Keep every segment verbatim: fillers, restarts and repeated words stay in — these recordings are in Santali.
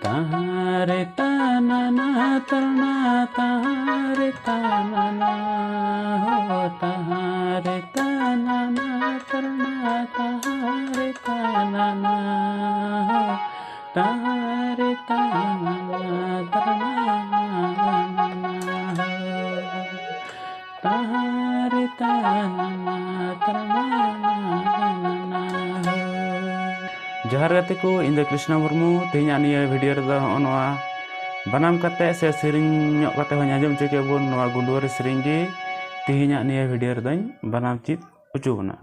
ᱛᱟᱦᱟᱨᱮ ᱛᱟᱱᱟᱱᱟ ᱛᱟᱨᱱᱟ ᱛᱟᱦᱟᱨᱮ ᱛᱟᱱᱟᱱᱟ ᱦᱳ ᱛᱟᱦᱟᱨᱮ ᱛᱟᱱᱟᱱᱟ ᱛᱟᱨᱱᱟ ᱛᱟᱦᱟᱨᱮ ᱛᱟᱱᱟᱱᱟ ᱦᱳ ᱛᱟᱦᱟᱨᱮ ᱛᱟᱱᱟᱱᱟ ᱛᱟᱨᱱᱟ ᱦᱳ ᱛᱟᱦᱟᱨᱮ ᱛᱟᱱᱟᱱᱟ ᱛᱟᱨᱱᱟ ᱦᱳ᱾ ᱡᱚᱦᱟᱨ ᱜᱟᱛᱮ ᱠᱚ, ᱤᱧ ᱫᱚ ᱠᱨᱤᱥᱱᱟ ᱢᱩᱨᱢᱩ᱾ ᱛᱮᱦᱮᱧᱟᱜ ᱱᱤᱭᱟᱹ ᱵᱷᱤᱰᱤᱭᱳ ᱨᱮᱫᱚ ᱦᱚᱸᱜᱼᱚ ᱱᱚᱣᱟ ᱵᱟᱱᱟᱢ ᱠᱟᱛᱮ ᱥᱮ ᱥᱮᱨᱮᱧ ᱧᱚᱜ ᱠᱟᱛᱮ ᱦᱚᱸᱧ ᱟᱸᱡᱚᱢ ᱦᱚᱪᱚ ᱠᱮᱫ ᱵᱚᱱ ᱱᱚᱣᱟ ᱜᱩᱰᱩᱣᱟᱨᱤ ᱥᱮᱨᱮᱧ ᱜᱮ ᱛᱮᱦᱮᱧᱟᱜ ᱱᱤᱭᱟᱹ ᱵᱷᱤᱰᱤᱭᱳ ᱨᱮᱫᱚᱧ ᱵᱟᱱᱟᱢ ᱪᱮᱫ ᱦᱚᱪᱚ ᱵᱚᱱᱟ᱾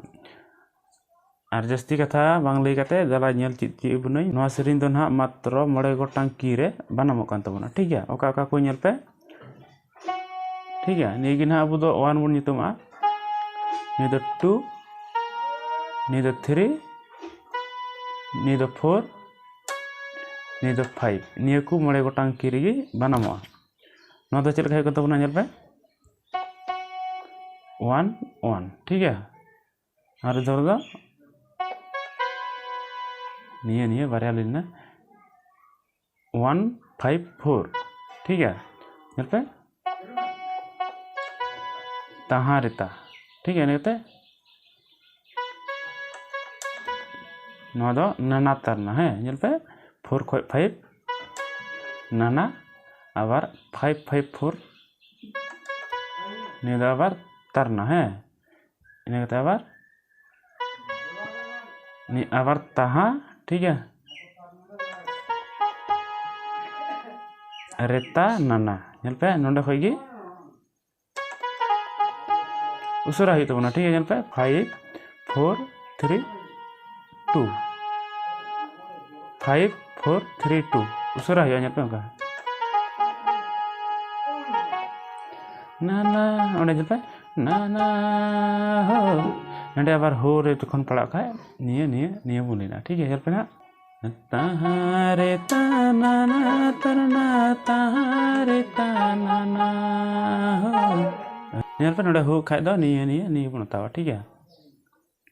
ᱟᱨ ᱡᱟᱹᱥᱛᱤ ᱠᱟᱛᱷᱟ ᱵᱟᱝ ᱞᱟᱹᱭ ᱠᱟᱛᱮ ᱫᱮᱞᱟ ᱧᱮᱞ ᱪᱮᱫ ᱪᱮᱫ ᱵᱚᱱᱟᱹᱧ᱾ ᱱᱚᱣᱟ ᱥᱮᱨᱮᱧ ᱫᱚ ᱱᱟᱦᱟᱜ ᱢᱟᱛᱨᱚ ᱢᱚᱬᱮ ᱜᱚᱴᱟᱝ ᱠᱤ ᱨᱮ ᱵᱟᱱᱟᱢᱚᱜ ᱠᱟᱱ ᱛᱟᱵᱚᱱᱟ, ᱴᱷᱤᱠ ᱜᱮᱭᱟ? ᱚᱠᱟ ᱚᱠᱟ ᱠᱚ ᱧᱮᱞ ᱯᱮ, ᱴᱷᱤᱠ ᱜᱮᱭᱟ? ᱱᱤᱭᱟᱹ ᱜᱮ ᱱᱟᱦᱟᱜ ᱟᱵᱚ ᱫᱚ ᱚᱣᱟᱱ ᱵᱚᱱ ᱧᱩᱛᱩᱢᱟᱜᱼᱟ᱾ ᱱᱤᱭᱟᱹ ᱫᱚ ᱴᱩ, ᱱᱤᱭᱟᱹ ᱫᱚ ᱛᱷᱨᱤ, ᱱᱤᱭᱟᱹ ᱫᱚ ᱯᱷᱳᱨ, ᱱᱤᱭᱟᱹ ᱫᱚ ᱯᱷᱟᱭᱤᱵᱷ᱾ ᱱᱤᱭᱟᱹ ᱠᱚ ᱢᱚᱬᱮ ᱜᱚᱴᱟᱝ ᱠᱤ ᱨᱮᱜᱮ ᱵᱟᱱᱟᱢᱚᱜᱼᱟ᱾ ᱱᱚᱣᱟ ᱫᱚ ᱪᱮᱫ ᱞᱮᱠᱟ ᱦᱩᱭᱩᱜ ᱠᱟᱱ ᱛᱟᱵᱚᱱᱟ? ᱧᱮᱞ ᱯᱮ, ᱚᱣᱟᱱ ᱚᱣᱟᱱ, ᱴᱷᱤᱠ ᱜᱮᱭᱟ? ᱟᱨ ᱫᱷᱚᱨ ᱫᱚ ᱱᱤᱭᱟᱹ ᱱᱤᱭᱟᱹ ᱵᱟᱨᱭᱟ ᱞᱤᱱ ᱚᱣᱟᱱ ᱯᱷᱟᱭᱤᱵᱷ ᱯᱷᱳᱨ, ᱴᱷᱤᱠ ᱜᱮᱭᱟ? ᱧᱮᱞ ᱯᱮ, ᱛᱟᱦᱟᱸ ᱨᱮᱛᱟ, ᱴᱷᱤᱠ ᱜᱮᱭᱟ? ᱤᱱᱟᱹ ᱠᱟᱛᱮ ᱱᱚᱣᱟ ᱫᱚ ᱱᱟᱱᱟ ᱛᱟᱨᱱᱟ, ᱦᱮᱸ, ᱧᱮᱞ ᱯᱮ, ᱯᱷᱳᱨ ᱠᱷᱚᱡ ᱯᱷᱟᱭᱤᱵᱷ ᱱᱟᱱᱟ, ᱟᱵᱟᱨ ᱯᱷᱟᱭᱤᱵᱷ ᱯᱷᱟᱭᱤᱵᱷ ᱯᱷᱳᱨ, ᱱᱤᱭᱟᱹ ᱫᱚ ᱟᱵᱟᱨ ᱛᱟᱨᱱᱟ, ᱦᱮᱸ, ᱤᱱᱟᱹ ᱠᱟᱛᱮ ᱟᱵᱟᱨ ᱱᱤᱭᱟᱹ ᱟᱵᱟᱨ ᱛᱟᱦᱟ, ᱴᱷᱤᱠ ᱜᱮᱭᱟ? ᱨᱮᱛᱟ ᱱᱟᱱᱟ, ᱧᱮᱞ ᱯᱮ, ᱱᱚᱰᱮ ᱠᱷᱚᱡ ᱜᱮ ᱩᱥᱟᱹᱨᱟ ᱦᱩᱭᱩᱜ ᱛᱟᱵᱚᱱᱟ, ᱴᱷᱤᱠ ᱜᱮᱭᱟ? ᱧᱮᱞ ᱯᱮ, five four three two, five four three two, ᱩᱥᱟᱹᱨᱟ ᱦᱩᱭᱩᱜᱼᱟ, ᱧᱮᱞ ᱯᱮ ᱚᱱᱠᱟ᱾ ᱱᱟᱱᱟ, ᱚᱸᱰᱮ ᱧᱮᱞ ᱯᱮ, ᱱᱟᱱᱟ ᱦᱳ᱾ ᱱᱚᱸᱰᱮ ᱟᱵᱟᱨ ᱦᱳ ᱨᱮ ᱡᱚᱠᱷᱚᱱ ᱯᱟᱲᱟᱜ ᱠᱷᱟᱡ, ᱱᱤᱭᱟᱹ, ᱱᱤᱭᱟᱹ, ᱱᱤᱭᱟᱹ ᱵᱚᱱ ᱞᱟᱹᱭᱟ, ᱴᱷᱤᱠ ᱜᱮᱭᱟ? ᱧᱮᱞ ᱯᱮ ᱱᱟᱜ᱾ ᱛᱟᱦᱟᱨᱮ ᱛᱟᱱᱟᱱᱟ ᱛᱟᱨᱱᱟ ᱛᱟᱦᱟᱨᱮ ᱛᱟᱱᱟᱱᱟ ᱦᱳ᱾ ᱧᱮᱞ ᱯᱮ, ᱱᱚᱸᱰᱮ ᱦᱳ ᱠᱷᱟᱡ ᱫᱚ ᱱᱤᱭᱟᱹ, ᱱᱤᱭᱟᱹ, ᱱᱤᱭᱟᱹ ᱵᱚᱱ ᱦᱟᱛᱟᱣᱟ, ᱴᱷᱤᱠ ᱜᱮᱭᱟ?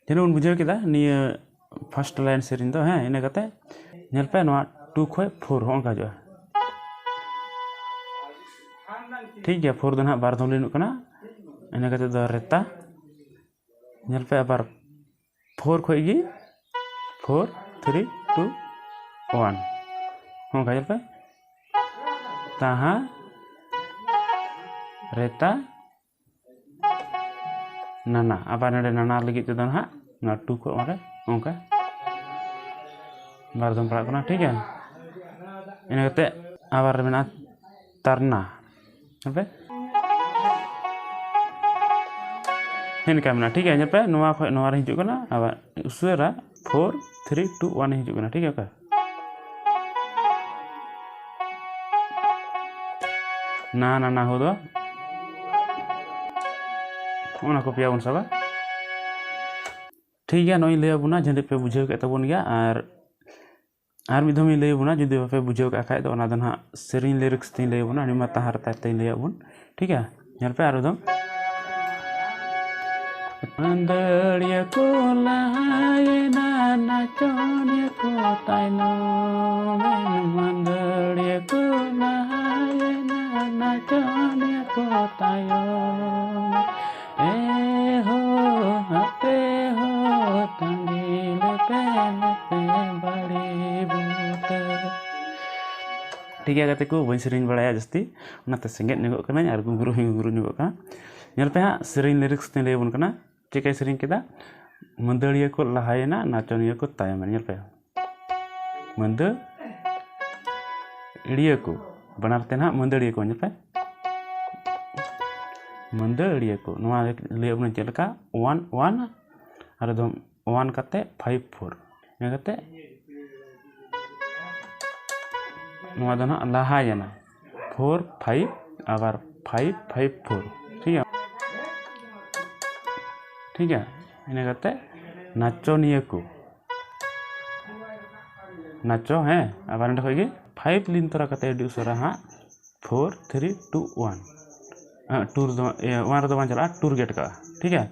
ᱡᱟᱹᱱᱤᱡ ᱵᱚᱱ ᱵᱩᱡᱷᱟᱹᱣ ᱠᱮᱫᱟ ᱱᱤᱭᱟᱹ ᱯᱷᱟᱥᱴ ᱞᱟᱭᱤᱱ ᱥᱮᱨᱮᱧ ᱫᱚ, ᱦᱮᱸ? ᱤᱱᱟᱹ ᱠᱟᱛᱮ ᱧᱮᱞ ᱯᱮ, ᱱᱚᱣᱟ ᱴᱩ ᱠᱷᱚᱡ ᱯᱷᱳᱨ ᱦᱚᱸ ᱚᱱᱠᱟ ᱦᱤᱡᱩᱜᱼᱟ᱾ ᱴᱷᱤᱠ ᱜᱮᱭᱟ, ᱯᱷᱳᱨ ᱫᱚ ᱱᱟᱦᱟᱜ ᱵᱟᱨ ᱫᱷᱚᱢ ᱞᱤᱱᱚᱜ ᱠᱟᱱᱟ᱾ ᱤᱱᱟᱹ ᱠᱟᱛᱮ ᱫᱚ ᱨᱮᱛᱟ᱾ ᱧᱮᱞ ᱯᱮ, ᱟᱵᱟᱨ ᱯᱷᱳᱨ ᱠᱷᱚᱡ ᱜᱮ ᱯᱷᱳᱨ, ᱛᱷᱨᱤ, ᱴᱩ, ᱚᱣᱟᱱ᱾ ᱚᱱᱠᱟ ᱧᱮᱞ ᱯᱮ, ᱛᱟᱦᱟ, ᱨᱮᱛᱟ, ᱱᱟᱱᱟ᱾ ᱟᱵᱟᱨ ᱱᱚᱰᱮ ᱱᱟᱱᱟ ᱞᱟᱹᱜᱤᱫ ᱛᱮᱫᱚ ᱱᱟᱦᱟᱜ ᱱᱚᱣᱟ ᱴᱩ ᱠᱷᱚᱡ ᱚᱸᱰᱮ ᱚᱱᱠᱟ ᱵᱟᱨ ᱫᱷᱚᱢ ᱯᱟᱲᱟᱜ ᱠᱟᱱᱟ, ᱴᱷᱤᱠ ᱜᱮᱭᱟ᱾ ᱤᱱᱟᱹ ᱠᱟᱛᱮ ᱟᱵᱟᱨ ᱢᱮᱱᱟᱜᱼᱟ ᱛᱟᱨᱱᱟ᱾ ᱦᱮᱸ ᱯᱮ? ᱦᱮᱸ, ᱱᱤᱝᱠᱟ ᱢᱮᱱᱟᱜᱼᱟ, ᱴᱷᱤᱠ ᱜᱮᱭᱟ᱾ ᱧᱮᱞ ᱯᱮ, ᱱᱚᱣᱟ ᱠᱷᱚᱡ ᱱᱚᱣᱟ ᱨᱮ ᱦᱤᱡᱩᱜ ᱠᱟᱱᱟ, ᱟᱵᱟᱨ ᱩᱥᱟᱹᱨᱟ ᱯᱷᱳᱨ, ᱛᱷᱨᱤ, ᱴᱩ, ᱚᱣᱟᱱ ᱦᱤᱡᱩᱜ ᱠᱟᱱᱟ, ᱴᱷᱤᱠ ᱜᱮᱭᱟ᱾ ᱚᱠᱟ ᱱᱟ ᱱᱟ ᱱᱟ ᱦᱳ ᱫᱚ ᱚᱱᱟ ᱠᱚ ᱯᱮᱭᱟ ᱵᱚᱱ ᱥᱟᱵᱟ᱾ ᱴᱷᱤᱠ ᱜᱮᱭᱟ, ᱱᱚᱜᱼᱚᱭ ᱞᱟᱹᱭ ᱟᱵᱚᱱᱟ, ᱡᱟᱹᱱᱤᱡ ᱯᱮ ᱵᱩᱡᱷᱟᱹᱣ ᱠᱮᱫ ᱛᱟᱵᱚᱱ ᱜᱮᱭᱟ᱾ ᱟᱨ ᱟᱨ ᱢᱤᱫ ᱫᱷᱟᱣ ᱤᱧ ᱞᱟᱹᱭ ᱟᱵᱚᱱᱟ, ᱡᱩᱫᱤ ᱵᱟᱯᱮ ᱵᱩᱡᱷᱟᱹᱣ ᱠᱟᱜ ᱠᱷᱟᱡ ᱫᱚ, ᱚᱱᱟ ᱫᱚ ᱱᱟᱦᱟᱜ ᱥᱮᱨᱮᱧ ᱞᱤᱨᱤᱠᱥ ᱛᱤᱧ ᱞᱟᱹᱭ ᱟᱵᱚᱱᱟ, ᱟᱹᱰᱤ ᱢᱟ ᱛᱟᱦᱟᱨ ᱛᱟᱭ ᱛᱤᱧ ᱞᱟᱹᱭ ᱟᱵᱚᱱ, ᱴᱷᱤᱠ ᱜᱮᱭᱟ? ᱧᱮᱞ ᱯᱮ ᱟᱨ ᱫᱚ᱾ ᱢᱟᱹᱫᱟᱹᱲᱤᱭᱟᱹ ᱠᱚ ᱞᱟᱦᱟᱭᱮᱱᱟ, ᱱᱟᱪᱚᱱᱤᱭᱟᱹ ᱠᱚ ᱛᱟᱭᱱᱚᱢ ᱮᱱ᱾ ᱢᱟᱹᱫᱟᱹᱲᱤᱭᱟᱹ ᱠᱚ ᱞᱟᱦᱟᱭᱮᱱᱟ, ᱱᱟᱪᱚᱱᱤᱭᱟᱹ ᱠᱚ ᱛᱟᱭᱚᱢ᱾ ᱮ ᱦᱳ, ᱦᱟᱯᱮ ᱦᱳ, ᱛᱟᱺᱜᱤ ᱞᱮᱯᱮ ᱞᱮᱯᱮ ᱵᱟᱲᱮ ᱵᱩᱴᱟᱹ᱾ ᱴᱷᱤᱠ ᱜᱮᱭᱟ ᱜᱟᱛᱮ ᱠᱚ, ᱵᱟᱹᱧ ᱥᱮᱨᱮᱧ ᱵᱟᱲᱟᱭᱟ ᱡᱟᱹᱥᱛᱤ, ᱚᱱᱟᱛᱮ ᱥᱮᱸᱜᱮᱫ ᱧᱚᱜᱚᱜ ᱠᱟᱹᱱᱟᱹᱧ ᱟᱨ ᱜᱩᱜᱩᱨᱩ ᱦᱚᱸᱧ ᱜᱩᱜᱩᱨᱩ ᱧᱚᱜᱚᱜ ᱠᱟᱱᱟ᱾ ᱧᱮᱞ ᱯᱮ ᱦᱟᱸᱜ, ᱥᱮᱨᱮᱧ ᱞᱤᱨᱤᱠᱥ ᱛᱤᱧ ᱞᱟᱹᱭ ᱟᱵᱚᱱ ᱠᱟᱱᱟ᱾ ᱪᱮᱫ ᱠᱟᱭ ᱥᱮᱨᱮᱧ ᱠᱮᱫᱟ? ᱢᱟᱹᱫᱟᱹᱲᱤᱭᱟᱹ ᱠᱚ ᱞᱟᱦᱟᱭᱮᱱᱟ, ᱱᱟᱪᱚᱱᱤᱭᱟᱹ ᱠᱚ ᱛᱟᱭᱚᱢᱮᱱᱟ᱾ ᱧᱮᱞ ᱯᱮ, ᱢᱟᱹᱫᱟᱹᱲᱤᱭᱟᱹ ᱠᱚ, ᱵᱟᱱᱟᱨ ᱛᱮ ᱱᱟᱦᱟᱜ ᱢᱟᱹᱫᱟᱹᱲᱤᱭᱟᱹ ᱠᱚ᱾ ᱧᱮᱞ ᱯᱮ, ᱢᱟᱹᱫᱟᱹᱲᱤᱭᱟᱹ ᱠᱚ᱾ ᱱᱚᱣᱟ ᱞᱟᱹᱭ ᱟᱵᱚᱱᱟ ᱪᱮᱫ ᱞᱮᱠᱟ, ᱚᱣᱟᱱ ᱚᱣᱟᱱ, ᱟᱨ ᱮᱠᱫᱚᱢ ᱚᱣᱟᱱ ᱠᱟᱛᱮ ᱯᱷᱟᱭᱤᱵᱷ ᱯᱷᱳᱨ, ᱤᱱᱟᱹ ᱠᱟᱛᱮ ᱱᱚᱣᱟ ᱫᱚ ᱱᱟᱦᱟᱜ ᱞᱟᱦᱟᱭᱮᱱᱟ, ᱯᱷᱳᱨ ᱯᱷᱟᱭᱤᱵᱷ, ᱟᱵᱟᱨ ᱯᱷᱟᱭᱤᱵᱷ ᱯᱷᱟᱭᱤᱵᱷ ᱯᱷᱳᱨ, ᱴᱷᱤᱠ ᱜᱮᱭᱟ, ᱴᱷᱤᱠ ᱜᱮᱭᱟ᱾ ᱤᱱᱟᱹ ᱠᱟᱛᱮ ᱱᱟᱪᱚᱱᱤᱭᱟᱹ ᱠᱚ, ᱱᱟᱪᱚ, ᱦᱮᱸ, ᱟᱵᱟᱨ ᱱᱚᱸᱰᱮ ᱠᱷᱚᱡ ᱜᱮ ᱯᱷᱟᱭᱤᱵᱷ ᱞᱤᱱ ᱛᱚᱨᱟ ᱠᱟᱛᱮ ᱟᱹᱰᱤ ᱩᱥᱟᱹᱨᱟ ᱦᱟᱸᱜ ᱯᱷᱳᱨ ᱛᱷᱨᱤ ᱴᱩ ᱚᱣᱟᱱ, ᱦᱮᱸ, ᱴᱩ ᱨᱮᱫᱚ, ᱤᱭᱟᱹ, ᱚᱣᱟᱱ ᱨᱮᱫᱚ ᱵᱟᱝ ᱪᱟᱞᱟᱜᱼᱟ, ᱴᱩ ᱨᱮᱜᱮ ᱟᱴᱠᱟᱜᱼᱟ, ᱴᱷᱤᱠ ᱜᱮᱭᱟ᱾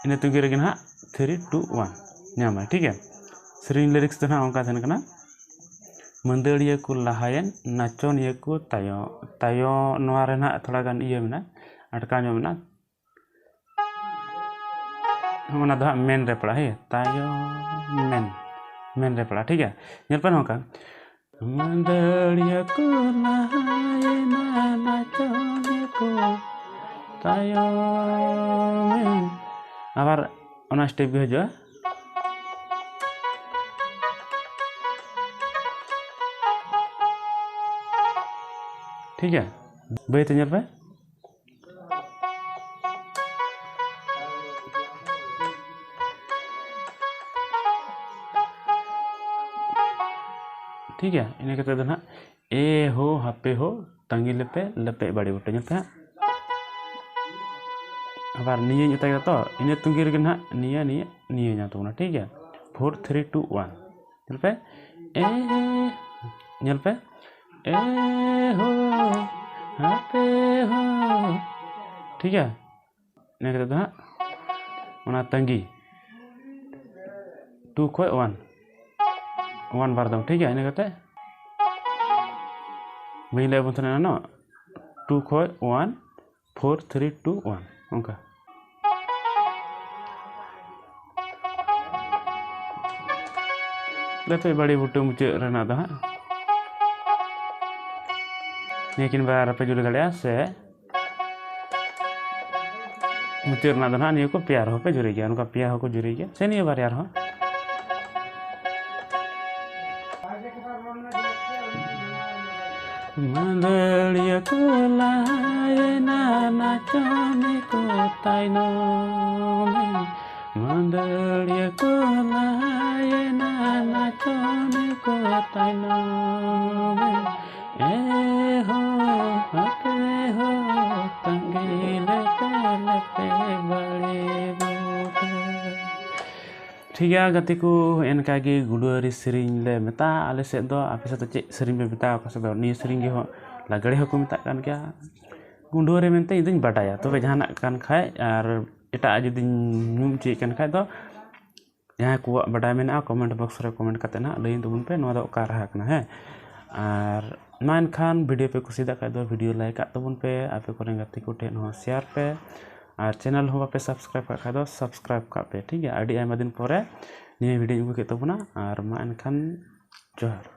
ᱤᱱᱟᱹ ᱛᱩᱜᱤ ᱨᱮᱜᱮ ᱱᱟᱦᱟᱜ ᱛᱷᱨᱤ ᱴᱩ ᱚᱣᱟᱱ ᱧᱟᱢᱟᱭ, ᱴᱷᱤᱠ ᱜᱮᱭᱟ᱾ ᱥᱮᱨᱮᱧ ᱞᱤᱨᱤᱠᱥ ᱫᱚ ᱱᱟᱦᱟᱜ ᱚᱱᱠᱟ ᱛᱟᱦᱮᱱ ᱠᱟᱱᱟ, ᱢᱟᱹᱫᱟᱹᱲᱤᱭᱟᱹ ᱠᱚ ᱞᱟᱦᱟᱭᱮᱱ, ᱱᱟᱪᱚᱱᱤᱭᱟᱹ ᱠᱚ ᱛᱟᱭᱚᱢ᱾ ᱛᱟᱭᱚᱢ ᱱᱚᱣᱟ ᱨᱮ ᱱᱟᱦᱟᱜ ᱛᱷᱚᱲᱟ ᱜᱟᱱ ᱤᱭᱟᱹ ᱢᱮᱱᱟᱜᱼᱟ, ᱟᱴᱠᱟᱣ ᱧᱚᱜ ᱢᱮᱱᱟᱜᱼᱟ᱾ ᱚᱱᱟ ᱫᱚ ᱦᱟᱸᱜ ᱢᱮᱱ ᱨᱮ ᱯᱟᱲᱟᱜᱼᱟ, ᱦᱮᱸ, ᱛᱟᱭᱚᱢ ᱢᱮᱱ, ᱢᱮᱱ ᱨᱮ ᱯᱟᱲᱟᱜᱼᱟ, ᱴᱷᱤᱠ ᱜᱮᱭᱟ᱾ ᱧᱮᱞ ᱯᱮ ᱱᱚᱝᱠᱟ, ᱢᱟᱹᱫᱟᱹᱲᱤᱭᱟᱹ ᱠᱚ ᱞᱟᱦᱟᱭᱮᱱᱟ, ᱱᱟᱪᱚᱱᱤᱭᱟᱹ ᱠᱚ ᱛᱟᱭᱚᱢ᱾ ᱟᱵᱟᱨ ᱚᱱᱟ ᱥᱴᱮᱯ ᱜᱮ ᱦᱤᱡᱩᱜᱼᱟ, ᱴᱷᱤᱠ ᱜᱮᱭᱟ᱾ ᱵᱟᱹᱭ ᱛᱮ ᱧᱮᱞ ᱯᱮ᱾ ᱴᱷᱤᱠ ᱜᱮᱭᱟ, ᱤᱱᱟᱹ ᱠᱟᱛᱮ ᱫᱚ ᱱᱟᱦᱟᱜ ᱮ ᱦᱳ ᱦᱟᱯᱮ ᱦᱳ ᱛᱟᱺᱜᱤ ᱞᱮᱯᱮ ᱞᱮᱯᱮ ᱵᱟᱲᱮ ᱵᱩᱴᱟᱹ᱾ ᱧᱮᱞ ᱯᱮ ᱦᱟᱸᱜ, ᱟᱵᱟᱨ ᱱᱤᱭᱟᱹᱧ ᱚᱛᱟ ᱠᱮᱫᱟ ᱛᱚ, ᱤᱱᱟᱹ ᱛᱩᱸᱜᱤ ᱨᱮᱜᱮ ᱱᱟᱦᱟᱜ ᱱᱤᱭᱟᱹ ᱱᱤᱭᱟᱹ ᱱᱤᱭᱟᱹ ᱧᱟᱢ ᱛᱟᱵᱚᱱᱟ, ᱴᱷᱤᱠ ᱜᱮᱭᱟ᱾ Four three two one. ᱧᱮᱞ ᱯᱮ, ᱮ, ᱧᱮᱞ ᱯᱮ, ᱮ ᱦᱳ ᱦᱟᱯᱮ ᱦᱳ, ᱴᱷᱤᱠ ᱜᱮᱭᱟ᱾ ᱤᱱᱟᱹ ᱠᱟᱛᱮ ᱫᱚ ᱦᱟᱸᱜ ᱚᱱᱟ ᱛᱟᱺᱜᱤ, ᱴᱩ ᱠᱷᱚᱡ ᱳᱣᱟᱱ, ᱳᱣᱟᱱ ᱵᱟᱨ ᱫᱚᱢ, ᱴᱷᱤᱠ ᱜᱮᱭᱟ᱾ ᱤᱱᱟᱹ ᱠᱟᱛᱮ ᱵᱟᱹᱧ ᱞᱟᱹᱭ ᱟᱵᱚᱱ ᱛᱟᱦᱮᱱᱟ ᱮᱱᱟᱱᱚᱜ, ᱴᱩ ᱠᱷᱚᱡ one, four three two one, ᱚᱱᱠᱟ᱾ ᱞᱮᱯᱮ ᱵᱟᱲᱮ ᱵᱩᱴᱟᱹ ᱢᱩᱪᱟᱹᱫ ᱨᱮᱱᱟᱜ ᱫᱚ ᱦᱟᱸᱜ ᱱᱤᱭᱟᱹ ᱠᱤᱱ ᱵᱟᱨ ᱯᱮ ᱡᱩᱲᱟᱹ ᱫᱟᱲᱮᱭᱟᱜᱼᱟ, ᱥᱮ ᱢᱩᱪᱟᱹᱫ ᱨᱮᱱᱟᱜ ᱫᱚ ᱱᱟᱦᱟᱜ ᱱᱤᱭᱟᱹ ᱠᱚ ᱯᱮᱭᱟ ᱨᱮᱦᱚᱸ ᱯᱮ ᱡᱩᱨᱤ ᱜᱮᱭᱟ, ᱱᱚᱝᱠᱟ ᱯᱮᱭᱟ ᱦᱚᱸᱠᱚ ᱡᱩᱨᱤ ᱜᱮᱭᱟ, ᱥᱮ ᱱᱤᱭᱟᱹ ᱵᱟᱨᱭᱟ ᱨᱮᱦᱚᱸ᱾ ᱢᱟᱹᱫᱟᱹᱲᱤᱭᱟᱹ ᱠᱚ ᱞᱟᱦᱟᱭᱮᱱᱟ, ᱱᱟᱪᱚᱱᱤ ᱠᱚ ᱛᱟᱭᱱᱚᱢ᱾ ᱢᱟᱹᱫᱟᱹᱲᱤᱭᱟᱹ ᱠᱚ ᱞᱟᱦᱟᱭᱮᱱᱟ, ᱱᱟᱪᱚᱱᱤ ᱠᱚ ᱛᱟᱭᱱᱚᱢ᱾ ᱮ ᱦᱳ, ᱦᱟᱯᱮ ᱦᱳ, ᱛᱟᱺᱜᱤ ᱞᱮᱯᱮ ᱞᱮᱯᱮ ᱵᱟᱲᱮ ᱵᱩᱴᱟᱹ᱾ ᱴᱷᱤᱠ ᱜᱮᱭᱟ ᱜᱟᱛᱮ ᱠᱚ, ᱮᱱᱠᱟ ᱜᱮ ᱜᱩᱰᱩᱣᱟᱹᱨᱤ ᱥᱮᱨᱮᱧ ᱞᱮ ᱢᱮᱛᱟᱜᱼᱟ ᱟᱞᱮ ᱥᱮᱫ ᱫᱚ᱾ ᱟᱯᱮ ᱥᱮᱫ ᱫᱚ ᱪᱮᱫ ᱥᱮᱨᱮᱧ ᱯᱮ ᱢᱮᱛᱟᱜᱼᱟ? ᱚᱠᱟ ᱥᱮᱫ ᱫᱚ ᱱᱤᱭᱟᱹ ᱥᱮᱨᱮᱧ ᱜᱮ ᱦᱚᱸ ᱞᱟᱜᱽᱲᱮ ᱦᱚᱸᱠᱚ ᱢᱮᱛᱟᱜ ᱠᱟᱱ ᱜᱮᱭᱟ᱾ ᱜᱩᱰᱩᱣᱟᱹᱨᱤ ᱢᱮᱱᱛᱮ ᱤᱧ ᱫᱚᱧ ᱵᱟᱰᱟᱭᱟ, ᱛᱚᱵᱮ ᱡᱟᱦᱟᱱᱟᱜ ᱠᱟᱱ ᱠᱷᱟᱡ ᱟᱨ ᱮᱴᱟᱜ ᱡᱩᱫᱤᱧ ᱧᱩᱢ ᱦᱚᱪᱚᱭᱮᱫ ᱠᱟᱱ ᱠᱷᱟᱡ ᱫᱚ ᱡᱟᱦᱟᱸᱭ ᱠᱚᱣᱟᱜ ᱵᱟᱰᱟᱭ ᱢᱮᱱᱟᱜᱼᱟ, comment box ᱨᱮ comment ᱠᱟᱛᱮ ᱱᱟᱦᱟᱜ ᱞᱟᱹᱭ ᱛᱟᱵᱚᱱ ᱯᱮ, ᱱᱚᱣᱟ ᱫᱚ ᱚᱠᱟ ᱨᱟᱦᱟ ᱠᱟᱱᱟ᱾ ᱦᱮᱸ, ᱟᱨ ᱢᱟ ᱮᱱᱠᱷᱟᱱ video ᱯᱮ ᱠᱩᱥᱤᱭᱟᱫ ᱠᱷᱟᱡ ᱫᱚ video like ᱠᱟᱜ ᱛᱟᱵᱚᱱ ᱯᱮ, ᱟᱯᱮ ᱠᱚᱨᱮᱱ ᱜᱟᱛᱮ ᱠᱚ ᱴᱷᱮᱱ ᱦᱚᱸ share ᱯᱮ, ᱟᱨ channel ᱦᱚᱸ ᱵᱟᱯᱮ subscribe ᱠᱟᱜ ᱠᱷᱟᱡ ᱫᱚ subscribe ᱠᱟᱜ ᱯᱮ, ᱴᱷᱤᱠ ᱜᱮᱭᱟ᱾ ᱟᱹᱰᱤ ᱟᱭᱢᱟ ᱫᱤᱱ ᱯᱚᱨᱮ ᱱᱤᱭᱟᱹ video ᱟᱹᱜᱩ ᱠᱮᱫ ᱛᱟᱵᱚᱱᱟ, ᱟᱨ ᱢᱟ ᱮᱱᱠᱷᱟᱱ ᱡᱚᱦᱟᱨ᱾